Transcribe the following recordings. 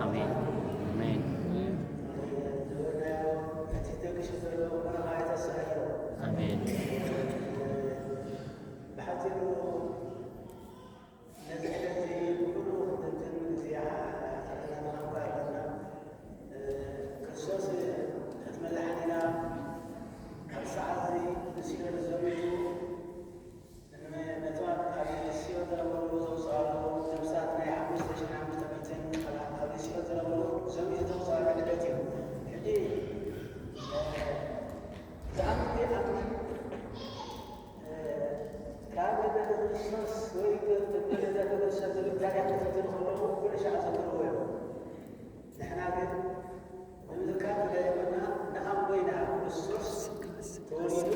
ኣሜን። ኣሜን። ኣሜን። ብሓጺሩ ነዚ ዕለት እዚ ብሙሉእ ክንትንትን እግዚኣብሔር ኣምላኽ ንኣኽብር ኣለና። ክርስቶስ እቲ መድሓኒና ኣብ ሰዓት እዚ ንሲኦል ዘሚቱ ነቶም ኣብ ሲኦል ዝነበሩ ዘውፅኣሉ ነፍሳት ናይ ሓሙሽተ ሽሕን ሓሙሽተ ሚእትን ኣብ ሲኦል ዝነበሩ ዘሚቱ ዘውፅኣሉ ዕለት እዩ። ሕጂ ዝኣምን ዘይኣምን ካብ ልደተ ክርስቶስ ወይ ልደተ ክርስቶስ ዝብል ዛርያ ክተትሉ ከለዉ ኩሉ ሻዕ ዘክርዎ እዮም። ንሕና ግን ንምዝካር ዝደለየና ንኣምኖ ኢና። ክርስቶስ ተወሊዱ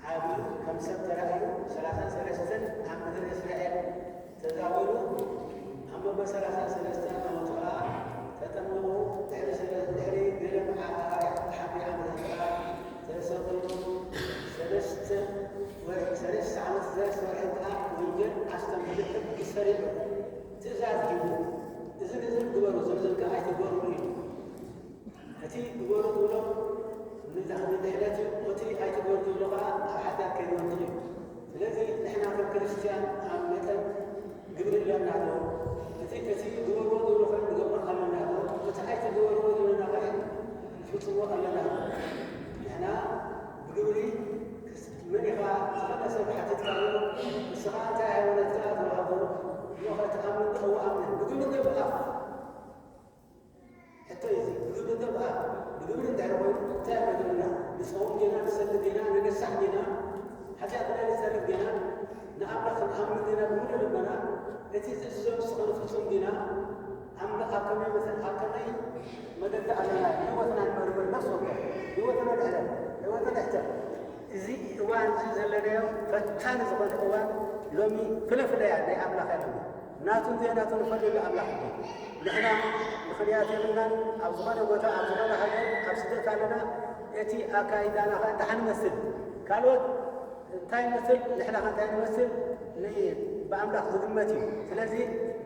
ዓብዩ ከም ሰብ ተራእዩ ሰላሳን ሰለስተን ኣብ ምድሪ እስራኤል ተዛዊሩ ኣብ መበል ሰላሳን ሰለስተን ዓመቱ ኸዓ ተጠምቑ። ድሕሪ ሰለ-፣ ድሕሪ ገለ መዓ-፣ ሓንቲ ዓመት ኸዓ ተሰቒሉ ሰለስተ ወርሒ፣ ሰለስተ ዓመት ሰለስተ ወርሒ ኸዓ ወንጌል ኣስተምሂሩ ሕጊ ሰሪዑ ትእዛዝ ሂቡ። እዝን እዝን ግበሩ፣ እዝን እዝን ከኣ ኣይትግበሩ ኢሉ። እቲ ግበሩ ዝብሎ ንድሕ-፣ ንድሕነት እዩ፣ እቲ ኣይትግበሩ ዝብሎ ኸዓ ኣብ ሓጢኣት ከይንወድቕ እዩ። ስለዚ ንሕና ከም ክርስትያን ኣብ መጠን ግብሪ ኣለና ዶ? እቲ፣ እቲ ግበርዎ ዝብሎ ኸዓ ንገብሮ ኣለና ዶ? እቲ ኣይትግበርዎ ዝብለና ኸዓ ንፍጽሞ ኣለና ዶ? ንሕና ብግብሪ መን ኢኻ ዝኾነ ሰብ ሓቲትካዮ፣ ንስኻ እንታይ ሃይማኖትካ ተዋህዶ፣ እሞ ኸዓ ትኣምን ዶ? እወ ኣምን። ብግብሪ ዶ ብኣፍ? ሕቶ እዩ እዚ። ብግብሪ ዶ ብኣፍ? ብግብሪ እንድሕር ኮይኑ እንታይ ኣሎ ግብርና? ንጸውም ዲና፣ ንሰግድ ዲና፣ ንንሳሕ ዲና፣ ሓጢኣትና ንጸርግ ዲና፣ ንኣምላኽ ክንኣምን ዲና ብምሉእ ልብና፣ እቲ ዝእዝዞ ንሱ ክንፍጽም ዲና፣ ኣምላኽ ኣብ ከመይ መሰል፣ ኣብ ከመይ መገዲ ኣለና? ህይወትና ንመርምር፣ ነፍሲ ወከፍ ህይወትና ንሕለፍ፣ ህይወትና ንሕተት። እዚ እዋን እዚ ዘለናዮ ፈታኒ ዝኾነ እዋን ሎሚ ፍለፍለያ ናይ ኣምላኽ እያ ሎሚ። ናቱን ዘይናቱን ንፈልየሉ ኣምላኽ እኮ። ንሕና ምኽንያት የብልናን። ኣብ ዝኾነ ቦታ፣ ኣብ ዝኾነ ሃገር፣ ኣብ ስደት ኣለና። እቲ ኣካይዳና ኸ እንታይ ንመስል? ካልኦት እንታይ ንመስል? ንሕና ኸ እንታይ ንመስል? ን-፣ ብኣምላኽ ዝግመት እዩ። ስለዚ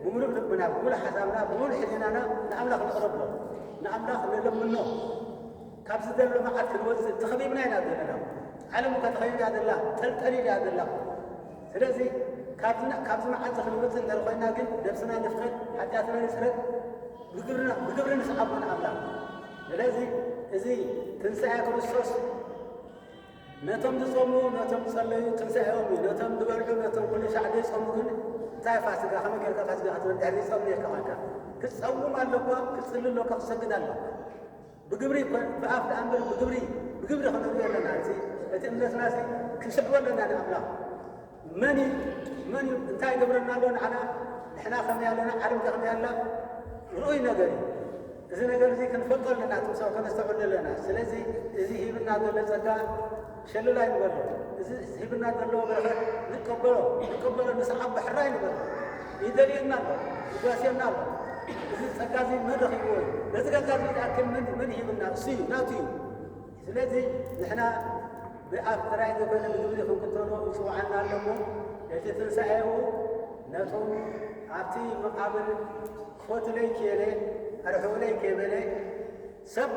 ብምሉእ ልብና፣ ብምሉእ ሓሳብና፣ ብምሉእ ሕሊናና ንኣምላኽ ነቕርቦ። ንኣምላኽ ንለምኖ። ካብዚ ዘሎ መዓት ክንወፅእ ተኸቢብና ኢና ዘለና። ዓለም እኮ ተኸቢባ ዘላ፣ ጠልጠሊላ ዘላ። ስለዚ ካብዚ፣ ካብዚ መዓት እዚ ክንወፅእ እንድሕር ኮይና ግን ነብስና ንፍቐድ፣ ሓጢኣትና ንፅረግ፣ ብግብርና፣ ብግብሪ ንስዓቦ ንኣምላኽ። ስለዚ እዚ ትንሳኤ ክርስቶስ ነቶም ዝጾሙ፣ ነቶም ዝጸለዩ ትንሳኤኦም እዩ። ነቶም ዝበልዑ፣ ነቶም ኩሉ ሻዕ ዘይጾሙ ግን እንታይ ፋሲካ፣ ከመይ ጌርካ ፋሲካ ክትብል ድሕሪ ጾም ኔርካ ኮይንካ? ክትጸውም ኣለኳ፣ ክትጽሊ ኣለካ፣ ክትሰግድ ኣለካ። ብግብሪ ይኮን፣ ብኣፍ ደኣ እምበር ብግብሪ፣ ብግብሪ ክንርእዮ ኣለና። እዚ፣ እቲ እምነትና እዚ ክንስዕቦ ኣለና ንኣምላኽ። መን እዩ፣ መን እዩ፣ እንታይ ይገብረና ኣሎ ንዓና? ንሕና ከመይ ኣለና፣ ዓለም ከ ከመይ ኣላ? ርኡይ ነገር እዩ። እዚ ነገር እዚ ክንፈልጦ ኣለና፣ እቲ ምሳው ከነስተውዕል ኣለና። ስለዚ እዚ ሂብና ዘሎ ጸጋ ሸለል ኣይንበሎ። እዚ ሂብና ዘሎ በረኸት ንቀበሎ፣ ንቀበሎ፣ ንስዓቦ፣ ሕራይ ንበሎ። ይደልየና ኣሎ፣ ይጓስየና ኣሎ። እዚ ጸጋ እዚ መን ረኺብዎ እዩ? ነዚ ጸጋ እዚ ዝኣክል መን፣ መን ሂብና? እሱ እዩ፣ ናቱ እዩ። ስለዚ ንሕና ብኣፍ ጥራይ ዘይኮነ ብግብሪ ክንክተሎ ይጽውዓና ኣሎ እሞ፣ እቲ ትንሳኤኡ ነቶም ኣብቲ መቓብር ክፈቱለይ ከየለ፣ ኣርሕቑለይ ከይበለ፣ ሰብ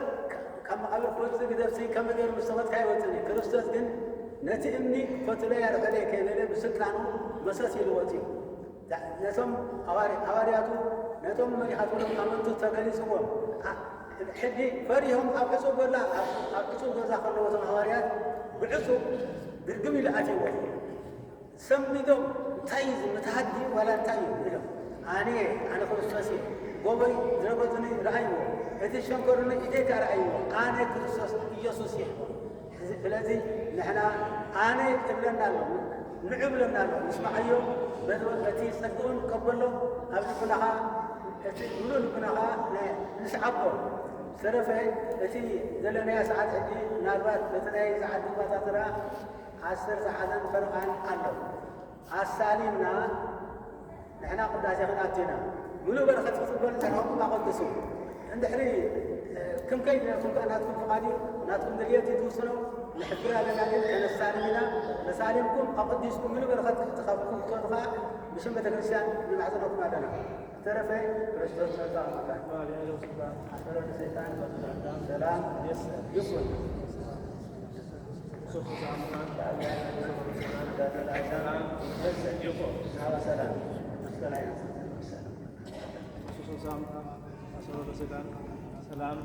ካብ መቓብር ክወጽእ ግደፍሲ ከመይ ገይሩ ምስ ተፈትካ ይወጽእ እዩ። ክርስቶስ ግን ነቲ እምኒ ክፈቱለይ ኣርሕቑለይ ከይበለ ብስልጣኑ መሰስ ኢሉ ወጺኡ። ነቶም ሃዋርያ-፣ ሃዋርያቱ ነቶም መሪኻትሎም ኣመንቱ ተገሊጽዎም። ኣ-፣ ሕጂ ፈሪሆም ኣብ ዕጹው ገዛ፣ ኣብ፣ ኣብ ዕጹው ገዛ ከለዉ እቶም ሃዋርያት ብዕጹው ግርግም ኢሉ ኣትይዎም። ሰንቢዶም፣ "እንታይ እዩ እዚ? ምትሃት ድዩ ዋላ እንታይ እዩ?" ኢሎም። "ኣነ እየ፣ ኣነ ክርስቶስ እየ። ጎቦይ ዝረገጹኒ ረኣይዎ፣ እቲ ዝሸንከሩኒ ኢደይ ከኣ ረኣይዎ፣ ኣነ ክርስቶስ ኢየሱስ እየ." እዚ፣ ስለዚ ንሕና ኣነ እብለና ኣሎ። ንዑ ብለና ኣሎ። ንስማዓዮ፣ በቲ ጸግኡን ከበሎ ኣብ ልብናኻ፣ እቲ ምሉእ ልብናኻ ነ-፣ ንስዓቦ። ዝተረፈ እቲ ዘለናዮ ሰዓት ሕጂ ምናልባት በቲ ናይ ሰዓት ኣቆጻጽራ ዓሰርተ ሓደን ፈረቓን ኣሎ። ኣሳሊምና ንሕና ቅዳሴ ክንኣቱ ኢና። ምሉእ በረኸት ክትበሉ እንተድሕርኩም ኣቐድሱ። እንድሕሪ፣ እ፣ ክም ከይድ ናትኩም ከኣ ናትኩም ፍቓድ እዩ፣ ናትኩም ድልየት እዩ ትውስኖ። ንሕብር ኣለና ግን ከነሳልም ኢና። ተሳሊምኩም ኣቐዲስኩም ምሉእ በረኸት ክትረኽቡ ክትኮኑ ከኣ ብሽም ቤተ ክርስቲያን ንማሕጸነኩም ኣለና። ዝተረፈ ክርስቶስ ጸጋ ኣምላኽ። ኣሰሮ ንሰይጣን ሰላም ይኹን። ሰላም